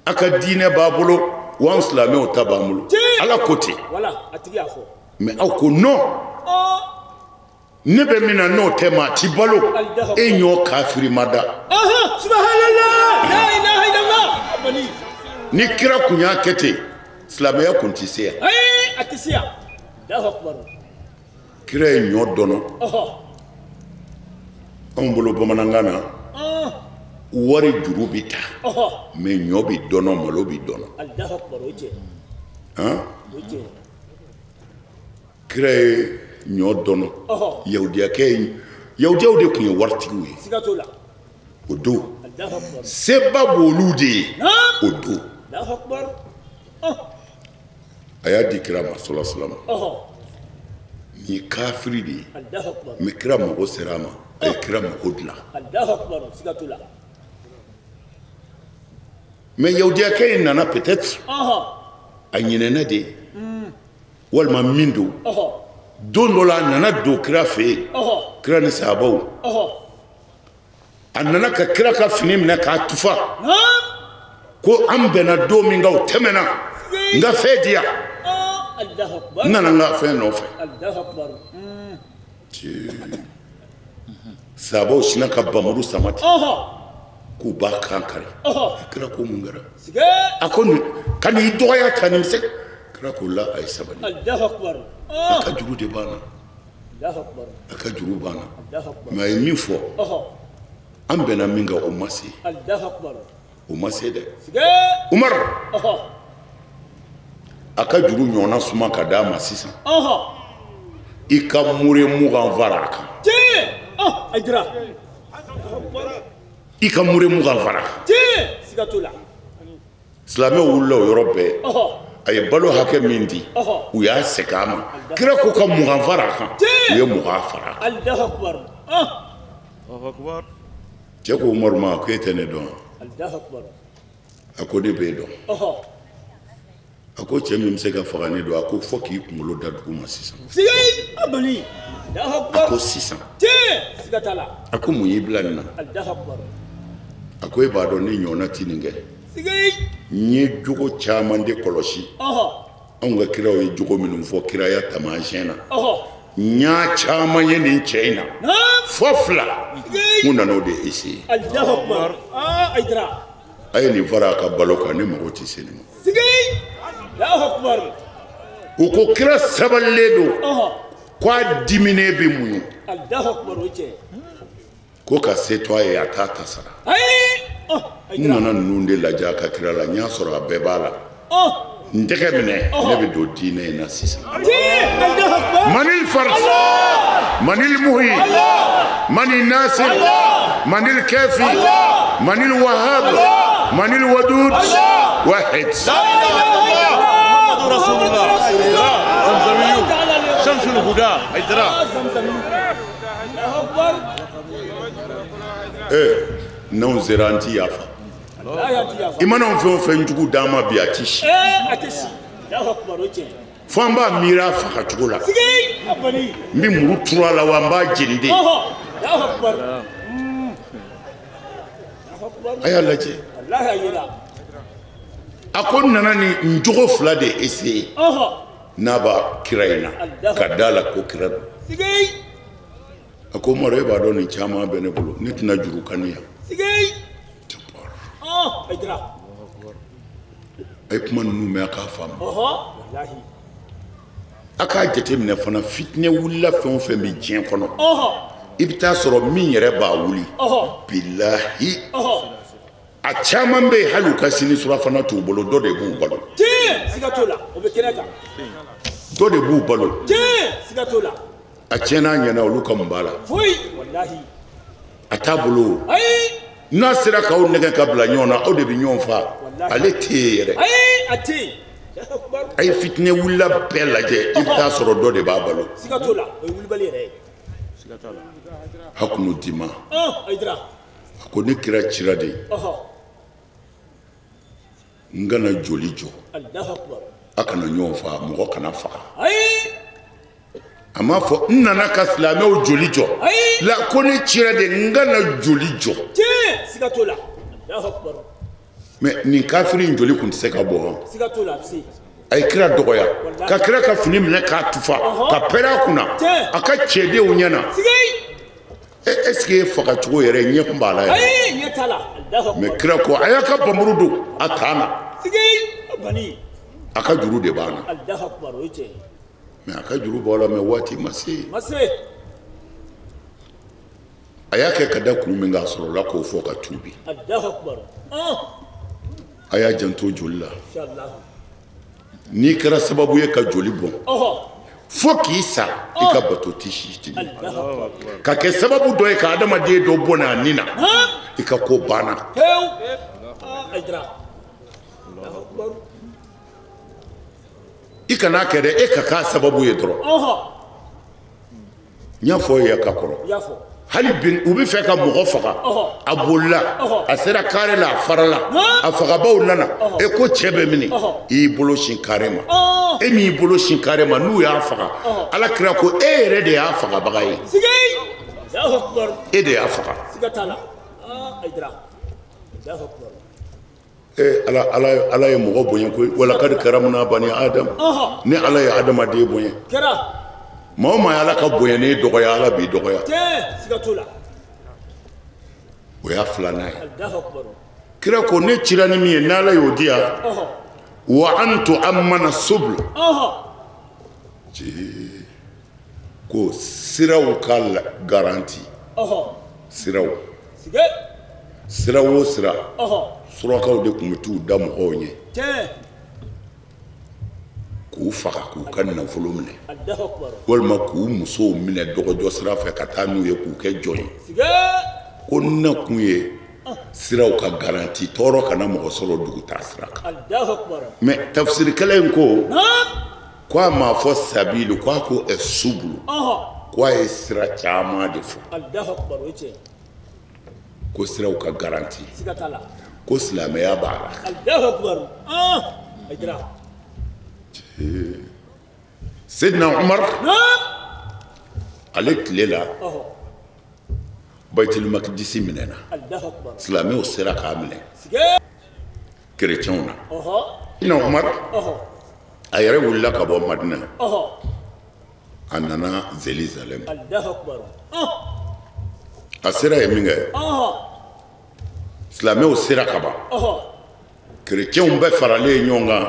A ka diinɛ b'a bolo, wa anw silamɛw ta b'an bolo. Ala ko ten. Mais aw ko non. Ne bɛ min na n'o tɛ maa ti balo. E ɲɔ kafiri ma da. Ni kira kun y'a kɛ ten, silamɛya kun ti se yan. Kira ye ɲɔ dɔnɔ. Anw bolo bamanankan na, wari juru bɛ ta, mais ɲɔ bɛ dɔnɔ, malo bɛ dɔnɔ. Kira ye ɲɔ dɔnɔ. Yahudiyakɛ ye, yahudiyaw de tun ye waritigiw ye. O don, seba b'olu de ye. O don. A y'a di kira ma sɔlɔ silama. Nin ye kafiri de ye. Mais kira mago sera a ma, a ye kira mago dilan. Mais yahudiyakɛ in nana peut-être a ɲinɛna de, walima min don. Don dɔ la a nana don kira fɛ yen, kira ni sahabaw. A nana ka kira ka fini minɛ k'a tufa. Ko an bɛnna don min kan o tɛmɛna. N ka fɛn di yan. N nana n ka fɛn nɔfɛ. Sahabaw sinna ka bamuru sama ten. K'u b'a kan kari. Kira ko mun kɛra? A ko ka n'i dɔgɔya ta nin bɛ se. Kira ko la, a ye sabali. A ka juru de banna. A ka juru banna. Mais a ye min fɔ, an bɛnna min kan o ma se. O ma se dɛ. Umaru, a ka juru ɲɔgɔnna suma ka d'a ma sisan. I ka mure 20 fara a kan. I ka mure 20 fara a kan. Silamɛw wulila o yɔrɔ bɛɛ. A ye balo hakɛ min di, u y'a segin a ma. Kira ko ka 20 fara a kan, u ye 20 fara a kan. Cɛ ko Umaru ma, ko e tɛ ne dɔn. A ko ne b'e dɔn. A ko cɛ min bɛ se ka faga ne don, a ko fo k'i kunkolo da dugu ma sisan. A ko sisan. A ko mun y'i bila nin na? A ko e b'a dɔn ne ɲɔgɔnna ti nin kɛ. N ye jogo caman de kɔlɔsi. Anw ka kiraw ye jogo minnu fɔ kiraya taamasiyɛn na. N y'a caman ye nin cɛ in na. Fɔ 2. N nana o de essayer. A ye nin fara a ka balo kan, ne mago tɛ se nin ma. U ko kira sabalilen don, k'a diminen bɛ muɲu. Ko ka se to a ye, a t'a ta sara. N nana ninnu de lajɛ a ka kira la, n y'a sɔrɔ a bɛɛ b'a la. N tɛgɛ minɛ ne bɛ don diinɛ in na sisan. Manil fard, manil muhi, manil nasir, manil kafi, manil wahab, manil wadud, wahid. شمس الهدى حيدرا. N'anw sera an ti yafa. I mana fɛn o fɛn jugu d'an ma bi a ti si. Fo an b'a miiri a fagacogo la. N bɛ muru turu a la wa n b'a jeni de. A y'a lajɛ. A ko n nana ni n jogo fila de essayer. N'a b'a kira in na ka da la ko kira don. A ko Umaru e b'a dɔn nin caman bɛ ne bolo ne tɛna juru kanu yan. A ye kuma ninnu mɛn a k'a faamu. A k'a jateminɛ fana fitinɛ wulila fɛn o fɛn bɛ diɲɛ kɔnɔ. I bɛ taa sɔrɔ min yɛrɛ b'a wuli. Bilahi. A caman bɛ yen hali u ka sini surafana t'u bolo dɔ de b'u balo. Siga t'o la o bɛ kɛnɛ kan. Dɔ de b'u balo. Siga t'o la. A tiɲɛna a ɲɛna olu ka mun b'a la. Foyi walahi. A t'a bolo. Ayi. N'a sera k'aw nɛgɛ ka bila ɲɔgɔn na aw de bɛ ɲɔgɔn fa. Ale tɛ yen yɛrɛ. Ayi a tɛ yen. A ye fitinɛ wulila bɛɛ lajɛ i bɛ taa sɔrɔ dɔ de b'a balo. Siga t'o la o ye wulibali yɛrɛ ye. Siga t'a la. Hakunu dima. Hayidara. A ko ne kira cira de. N kana joli jɔ. A kana ɲɔgɔn fa mɔgɔ kana faga. A m'a fɔ n nana ka silamɛw joli jɔ. La ko ne cira de n kana joli jɔ. Siga t'o la. Mais nin kafiri in joli tun tɛ se ka bɔ wa? Siga t'o la a bɛ se. A ye kira dɔgɔya ka kira ka fini minɛ k'a tufa ka pɛrɛn a kunna a ka cɛdenw ɲɛna. Est ce que e fagacogo yɛrɛ ɲɛ kun b'a la yɛrɛ? Ayi ɲɛ t'a la. Mais kira ko a y'a ka bamuru don a t'an na. A ka juru de b'an na. Mais a ka juru b'aw la mais waati ma se. A y'a kɛ ka da kun min kan a sɔrɔla k'o fɔ ka tuubi. A y'a janto joli la. N'i kɛra sababu ye ka joli bɔn. Fo k'i sa i ka bato tɛ si tigi. Ka kɛ sababu dɔ ye ka adamaden dɔ bɔnɛ a ni na i ka ko banna. I kana kɛ dɛ e ka k'a sababu ye dɔrɔn. N y'a fɔ e ye ka kɔrɔ. Hali bi u bɛ fɛ ka mɔgɔ faga a bolila a sera kare la a farala a fagabaw nana e ko cɛ bɛ mini i y'i bolo sin kare ma e min y'i bolo sin kare ma n'u y'a faga ala kira ko e yɛrɛ de y'a fagabaga ye e de y'a faga. Ala ye mɔgɔ bonya koyi walakadi karamuna bani adam ni ala ye adamaden bonya. Maa o maa ye ala ka bonya n'e dɔgɔya ala b'i dɔgɔya. O y'a filanan ye. Kira ko ne cira ni min ye n'ala y'o di yan wa an tu'ammana subul ko siraw ka garanti siraw sira o sira surakaw de tun bɛ t'u da mɔgɔw ɲɛ k'u faga k'u ka nafolo minɛ walima k'u musow minɛ dɔgɔjɔ sira fɛ ka taa n'u ye k'u kɛ jɔn ye ko na kun ye siraw ka garanti tɔɔrɔ kana mɔgɔ sɔrɔ dugu taa sira kan. Mais tafsirikɛla in ko k'a m'a fɔ sabilu k'a ko subulu k'a ye sira caman de fɔ ko siraw ka garanti ko silamɛya b'a la. Seydina Umar ale tile la Baitul Maqdisi minɛna silamɛw sera k'a minɛ kerecɛnw na. Seydina Umar a yɛrɛ wulila ka bɔ Madina a nana Zerizalɛmu a sera yen min kɛ silamɛw sera ka ban kerecɛnw bɛɛ faralen ɲɔgɔn kan.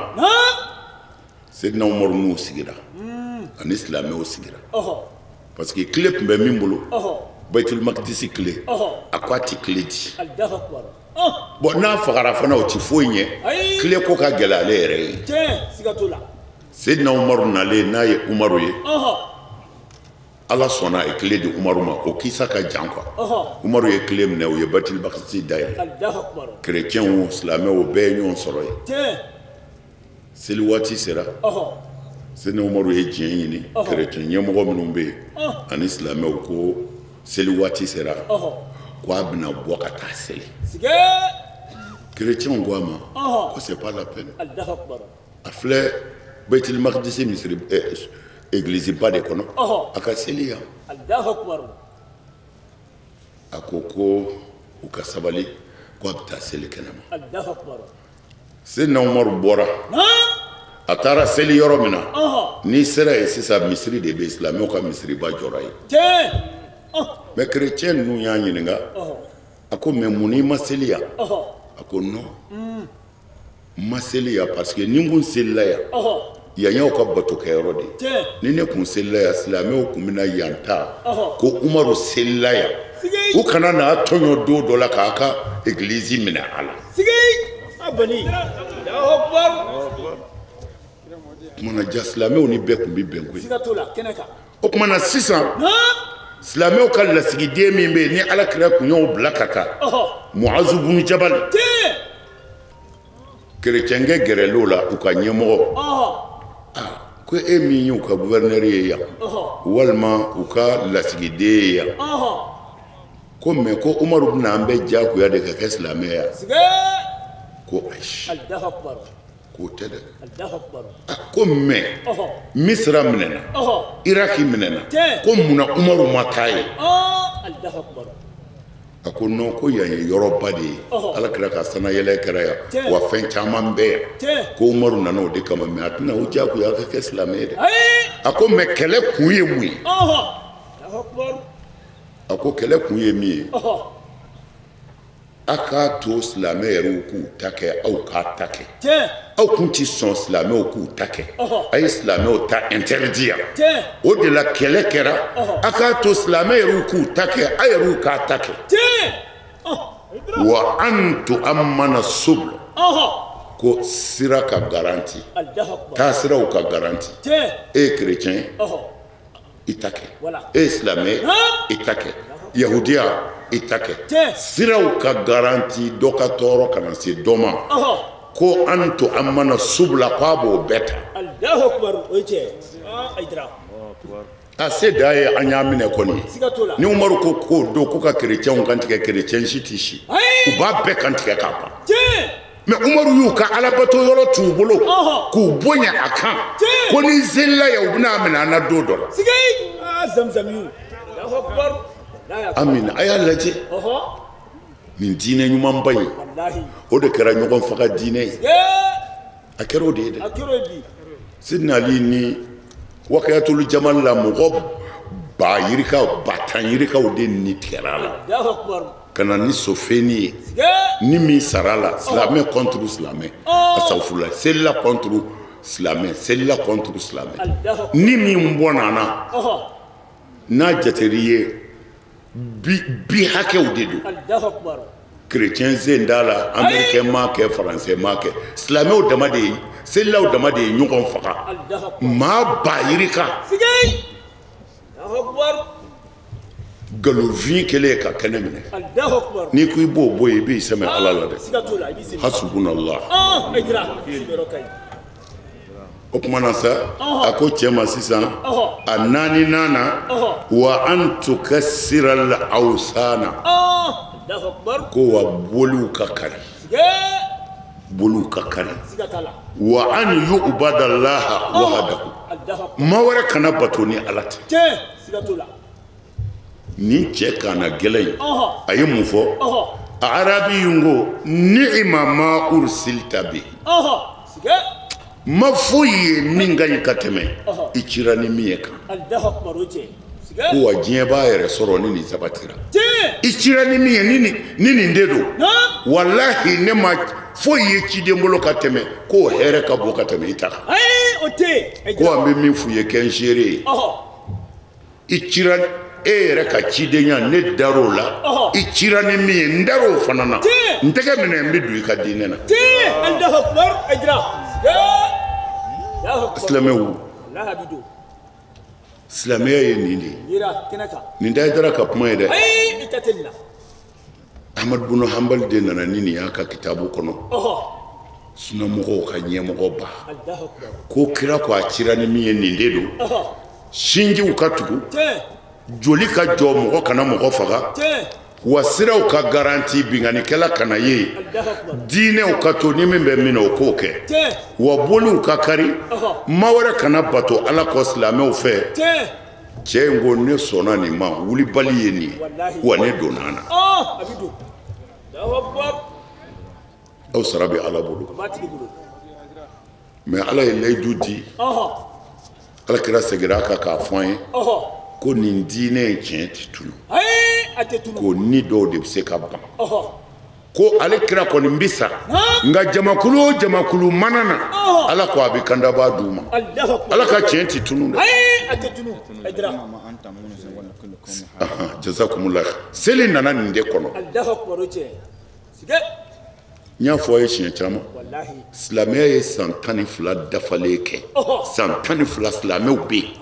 Seydina Umaru n'u sigira ani silamɛw sigira parce que tile tun bɛ min bolo Baitul Maqdis clé a ko a ti clé di bon n'a fagara fana o ti foyi ɲɛ clé ko ka gɛlɛn ale yɛrɛ ye Seydina Umaru nalen n'a ye Umaru ye Ala sɔnna a ye clé di Umaru ma o kisa ka jan quoi Umaru ye clé minɛ u ye Baitul Maqdis dayɛlɛ chrétiens o silamɛw o bɛɛ ye ɲɔgɔn sɔrɔ yen seli waati sera Seydina Umaru ye diɲɛ ɲini chrétien ɲɛmɔgɔ minnu bɛ yen ani silamɛw ko seli waati sera ko a bɛna bɔ ka taa seli chrétiens ko a ma ko c'est pas la peine a filɛ Baitul Maqdis misiri église ba de kɔnɔ a ka seli yan a ko ko u ka sabali ko a bɛ taa seli kɛnɛma Seydina Umaru bɔra a taara seli yɔrɔ min na n'i sera yen sisan misiri de bɛ silamɛw ka misiriba jɔra yen mais chrétien ninnu y'a ɲininka a ko mais mun n'i ma seli yan a ko non n ma seli yan parce que ni n kun selila yan yan y'aw ka bato kɛyɔrɔ de ye ni ne kun selila yan silamɛw kun bɛna yan ta ko Umaru selila yan u kana n'a tɔɲɔ don dɔ la k'a ka église minɛ a la. Kumana ja silamɛw ni bɛɛ kun bɛ bɛn koyi o kumana sisan silamɛw ka lasigiden min bɛ yen ni Ala kira kun y'o bila ka taa Muazu bunu Jabal kerecɛnkɛ gɛrɛl'o la u ka ɲɛmɔgɔ ko e min y'u ka gouverneur ye yan walima u ka lasigiden ye yan ko mais ko Umaru bɛna an bɛɛ diyagoya de ka kɛ silamɛ ye ko ayi k'o tɛ dɛ ko mais Misira minɛna Iraki minɛna ko munna Umaru ma taa yen a ko non ko yan ye yɔrɔba de ye Ala kira ka sanayɛlɛ kɛra yan wa fɛn caman bɛ yan ko Umaru nana o de kama mais a tɛna o diyagoya ka kɛ silamɛ ye dɛ a ko mais kɛlɛ kun ye mun ye a ko kɛlɛ kun ye min ye a k'a to silamɛ yɛrɛw k'u ta kɛ aw k'a ta kɛ aw kun ti sɔn silamɛw k'u ta kɛ a ye silamɛw ta interdit yan o de la kɛlɛ kɛra a k'a to silamɛ yɛrɛw k'u ta kɛ a yɛrɛw k'a ta kɛ wa an tu'ammana subul ko sira ka garanti taasiraw ka garanti e ye chrétien ye i ta kɛ e ye silamɛ ye i ta kɛ yahudiya i ta kɛ siraw ka garanti dɔ ka tɔɔrɔ kana se dɔ ma ko an to an mana subula k'a b'o bɛɛ ta a se da ye an y'a minɛ kɔni ni Umaru ko k'o don ko ka kerecɛnw kan tigɛ kerecɛn si tɛ si u b'a bɛɛ kan tigɛ k'a ban mais Umaru y'u ka alabato yɔrɔ t'u bolo k'u bonya a kan ko ni selila yan u bɛna minɛ an na don dɔ la Amina a y'a lajɛ nin diinɛ ɲumanba in o de kɛra ɲɔgɔn faga diinɛ ye a kɛra o de ye dɛ Sidina Ali ni Wakayatul Jamal la mɔgɔ ba yirikaw ba tan yirikaw de ni tigɛra a la ka na ni sofeni ye ni min sara la silamɛ contre silamɛ asawufula selila contre silamɛ selila contre silamɛ ni min bɔnna na n'a jateri ye bi hakɛw de don chrétien sen t'a la américain m'a kɛ français m'a kɛ silamɛw dama de ye selilaw dama de ye ɲɔgɔn faga maa ba yirika galofin kɛlen ka kɛnɛ minɛ n'i ko i b'o bɔ yen i b'i sɛmɛ Ala la dɛ hasubunallah o tuma na sa a ko cɛ ma sisan a naaninan na wa an tukassira al-awsana ko wa boliw ka kari boliw ka kari wa an yu'bada Allaha wahdahu maa wɛrɛ kana bato ni Ala tɛ nin cɛ kana gɛlɛn in a ye mun fɔ a arabi in ko ni'ma ma ursilta bihi ma foyi ye min ka ɲi ka tɛmɛ i cira ni min ye kan ko wa diɲɛ b'a yɛrɛ sɔrɔ ni nin sabatira i cira ni min ye ni nin de don walahi ne ma foyi ye ciden bolo ka tɛmɛ k'o hɛrɛ ka bon ka tɛmɛ i ta kan ko an bɛ min f'u ye kɛ n seere ye I cira e yɛrɛ ka cidenya ne dar'o la, i cira ni min ye n dar'o fana na, n tɛgɛ minɛ n bɛ don i ka diinɛ na. Silamɛw, silamɛya ye nin de ye. Nin tɛ Hayidara ka kuma ye dɛ. Ahmad bunu Hanbali de nana ni nin y'a ka kitabu kɔnɔ. Sunamɔgɔw ka ɲɛmɔgɔba ko kira ko a cira ni min ye nin de don. Sinjiw ka tugu, joli ka jɔ, mɔgɔ kana mɔgɔ faga, wa siraw ka garanti binkannikɛla kana ye, diinɛw ka to ni min bɛ min na o k'o kɛ, wa boliw ka kari, maa wɛrɛ kana bato Ala kɔ silamɛw fɛ. Cɛ in ko ne sɔnna nin ma, wulibali ye nin ye, wa ne donna a na. Aw sara bɛ Ala bolo. Mais Ala ye layidu di, Ala kira seginna a kan k'a fɔ an ye ko nin diinɛ in tiɲɛ tɛ tunu, ko ni dɔw de bɛ se ka ban, ko ale kira kɔni bɛ sa, nka jamakulu o jamakulu mana na, Ala ko a bɛ kandaba d'u ma. Ala ka tiɲɛ tɛ tunu dɛ. Jazakumullah. Seli nana nin de kɔnɔ. N y'a fɔ a ye siɲɛ caman, silamɛya ye san 12 dafalen kɛ. San 12 silamɛw bɛ yen,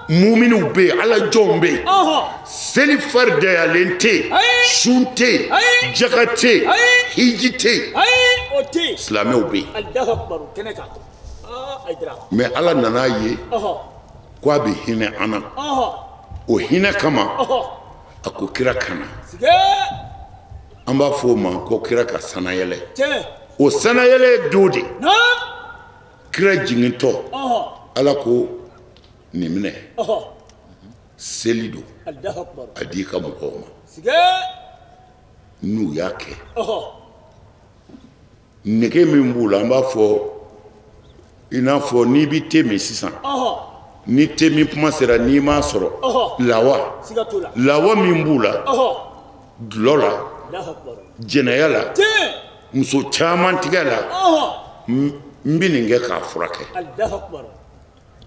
muminiw bɛ yen, Ala jɔnw bɛ yen. Seli faridayalen tɛ yen, sun tɛ yen, jaka tɛ yen, hiji tɛ yen, silamɛw bɛ yen. Mais Ala nana ye ko a bɛ hinɛ an na, o hinɛ kama a ko kira ka na. An b'a fɔ o ma ko kira ka sanayɛlɛ. O sanayɛlɛ ye don de. Kira jigintɔ, Ala ko nin minɛ, seli don, a di i ka mɔgɔw ma. N'u y'a kɛ, nege min b'u la, an b'a fɔ i n'a fɔ n'i bɛ te min sisan, ni te min kuma sera n'i m'a sɔrɔ, lawa lawa min b'u la, dulɔ la, jɛnɛya la, muso caman tigɛ la, n bɛ nin kɛ k'a furakɛ.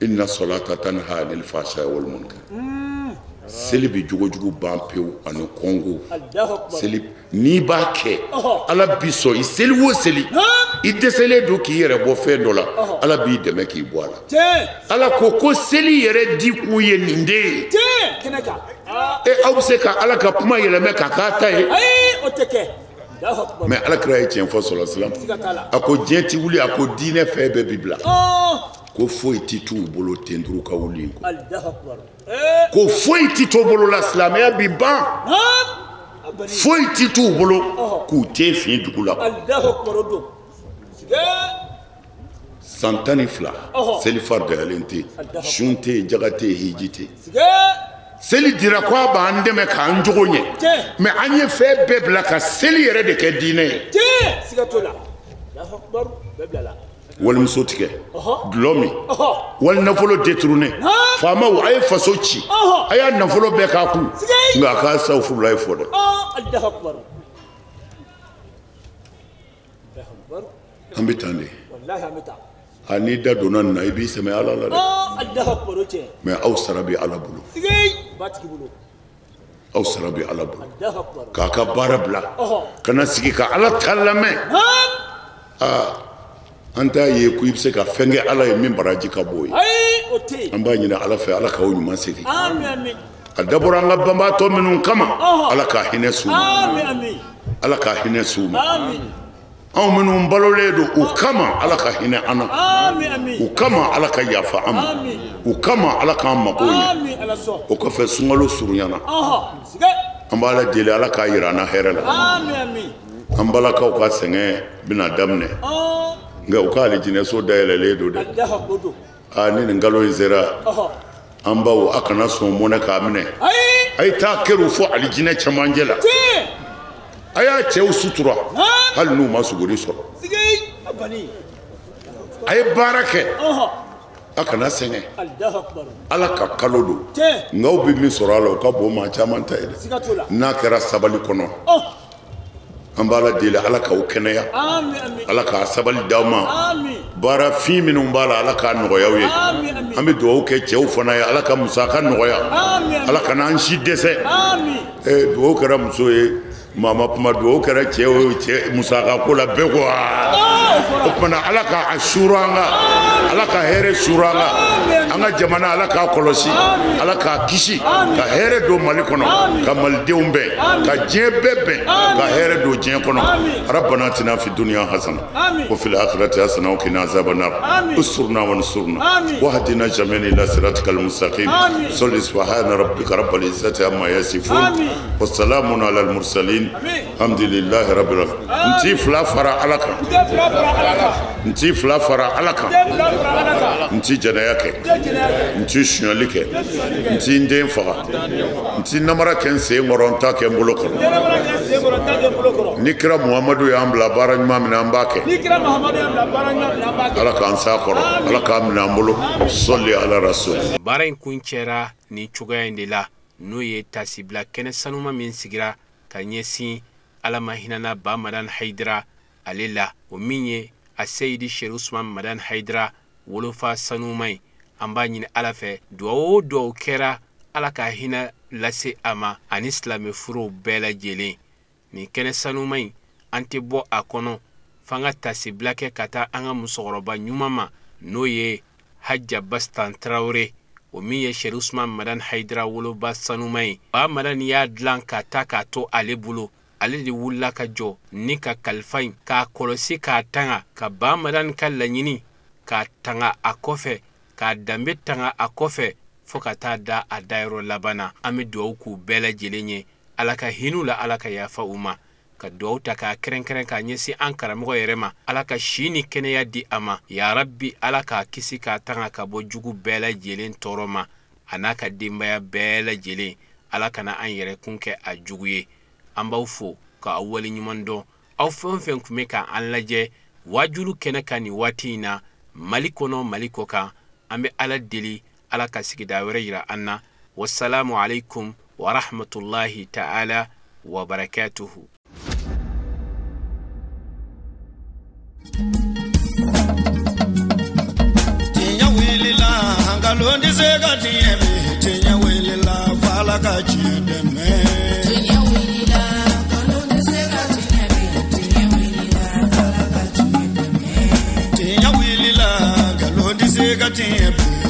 Inna salata tanha anil fahsha'i wal munkar. Seli bɛ jogojugu ban pewu ani kɔngo. Seli n'i b'a kɛ, Ala b'i sɔn i seli o seli, i dɛsɛlen don k'i yɛrɛ bɔ fɛn dɔ la, Ala b'i dɛmɛ k'i bɔ a la. Ala ko ko seli yɛrɛ di kun ye nin de ye. E aw bɛ se ka Ala ka kuma yɛlɛmɛ k'a k'a ta ye. Mais Ala kira ye tiɲɛ fɔ sɔlɔ silam, a ko diɲɛ ti wuli, a ko diinɛ fɛn bɛɛ bi bila, ko foyi ti t'u bolo tenturu ka wuli kɔ, ko foyi ti t'u bolo la, silamɛya bi ban, foyi ti t'u bolo k'u te fin dugu la. San 12 seli faridayalen tɛ yen, sun tɛ yen, jaga tɛ yen, hiji tɛ yen. Seli dira ko a b'an dɛmɛ k'an jogo ɲɛ, mais an ye fɛn bɛɛ bila ka seli yɛrɛ de kɛ diinɛ ye. Walimuso tigɛ, dulɔ min, wali nafolo détourné, faamaw a ye faso ci, a y'a nafolo bɛɛ k'a kun, nka a k'a sawufurulayi fɔ dɛ. An bɛ tan de. A n'i da donna nin na, i b'i sɛmɛ Ala la dɛ. Mais aw sara bɛ Ala bolo. Aw sara bɛ Ala bolo. K'a ka baara bila, ka na sigi ka Ala ta lamɛn. Aa, an t'a ye ko i bɛ se ka fɛn kɛ Ala ye min baraji ka bon ye. An b'a ɲini Ala fɛ, Ala k'aw ɲuman segin. A dabɔra an ka banbaatɔ minnu kama, Ala ka hinɛ s'u ma. Ala ka hinɛ s'u ma. Anw minnu balolen don u kama, Ala ka hinɛ an na. U kama, Ala ka yafa an ma. U kama, Ala k'an mako ɲɛ. O kɔfɛ sunkalo surunyana, an b'Ala deli, Ala k'a yira an na hɛrɛ la. An balakaw ka sɛgɛn bɛna daminɛ, nka u ka alijinɛso dayɛlɛlen don dɛ. Aa, ni nin kalo in sera, an baw, a kana sɔn mɔnɛ k'a minɛ. A ye taa kɛr'u fɔ alijinɛ cɛmancɛ la. A y'a cɛw sutura hali n'u ma suguri sɔrɔ. A ye baara kɛ, a kana sɛgɛn. Ala ka kalo don, nka aw bɛ min sɔrɔ a la, o ka bon maa caman ta ye dɛ. N'a kɛra sabali kɔnɔ, an b'Ala deli, Ala k'aw kɛnɛya, Ala k'a sabali d'aw ma. Baara fin minnu b'a la Ala k'a nɔgɔya u ye. An bɛ dugawu kɛ cɛw fana ye, Ala ka musaka nɔgɔya, Ala kana an si dɛsɛ. Dugawu kɛra muso ye, maa ma kuma, dugawu kɛra cɛw ye, cɛ musaka ko la bɛɛ ko aa. O tuma Ala ka a suuru an kan, Ala ka hɛrɛ suuru an kan, an ka jamana Ala k'a kɔlɔsi, Ala k'a kisi, ka hɛrɛ don Mali kɔnɔ, ka malidenw bɛn, ka diɲɛ bɛɛ bɛn, ka hɛrɛ don diɲɛ kɔnɔ. Rabbana atina fi dunya hasana wa fil akhirati hasana wa qina azaban nar. Usturna wa nsurna wahdina jami'an ila siratikal mustaqim. Salli subhana rabbika rabbil izzati amma yasifun wa salamun alal mursalin. Alhamdulillahi rabbil alamin. N t'i fila fara Ala kan, n t'i fila fara Ala kan, n t'i jɛnɛya kɛ, n t'i sonyali kɛ, n t'i n den faga, n t'i namara kɛ n sen kɔrɔ, n t'a kɛ n bolo kɔrɔ. Ni kira Muhamadu y'an bila baara ɲuman min na, an b'a kɛ. Ala k'an s'a kɔrɔ, Ala k'an minɛ an bolo. Sɔli ala rasul. Baara in kun cɛra nin cogoya in de la, n'o ye tasibila kɛnɛ sanuma min sigira ka ɲɛsin Ala ma hinɛna Ba Madani Hayidara ale la, o min ye a Seyidi Seri Usman Madani Hayidara wolofa sanuma ye. An b'a ɲini Ala fɛ, duwawu o duwawu kɛra, Ala ka hinɛ lase a ma ani silamɛ furuw bɛɛ lajɛlen. Nin kɛnɛ sanuma in, an tɛ bɔ a kɔnɔ f'an ka tasibila kɛ ka taa an ka musokɔrɔba ɲuman ma, n'o ye Haja Bastan Tarawele, o min ye Seri Usman Madani Hayidara woloba sanuma ye. Ba Madani y'a dilan ka taa k'a to ale bolo, ale de wulila ka jɔ ni ka kalifa in k'a kɔlɔsi, k'a tanga, ka Ba Madani ka laɲini k'a tanga a kɔfɛ, k'a danbe tanga a kɔfɛ, fo ka taa da a dayɔrɔ laban na. An bɛ dugawu k'u bɛɛ lajɛlen ye, Ala ka hin'u la, Ala ka yafa u ma. Ka dugawu ta k'a kɛrɛnkɛrɛn k'a ɲɛsin an karamɔgɔ yɛrɛ ma, Ala ka si ni kɛnɛya di a ma. Ya Rabbi, Ala k'a kisi k'a tanga ka bɔ jugu bɛɛ lajɛlen tɔɔrɔ ma, a n'a ka denbaya bɛɛ lajɛlen. Ala kana an yɛrɛ kun kɛ a jugu ye. An b'aw fo k'aw waleɲuman dɔn, aw fɛn o fɛn tun bɛ k'an lajɛ waajulu kɛnɛ kan nin waati in na, Mali kɔnɔ, Mali kɔ kan. An bɛ Ala deli, Ala ka sigida wɛrɛ yira an na. Wasalamu alaikum wa rahmatullahi ta'ala wa barakatuhu. Tiɲɛ wulila, nkalon tɛ se ka tiɲɛ bi. Tiɲɛ wulila, f'Ala ka tiɲɛ dɛmɛ. Tiɲɛ wulila, nkalon tɛ se ka tiɲɛ bi. Tiɲɛ wulila, f'Ala ka tiɲɛ dɛmɛ. Tiɲɛ wulila, nkalon tɛ se ka tiɲɛ bi.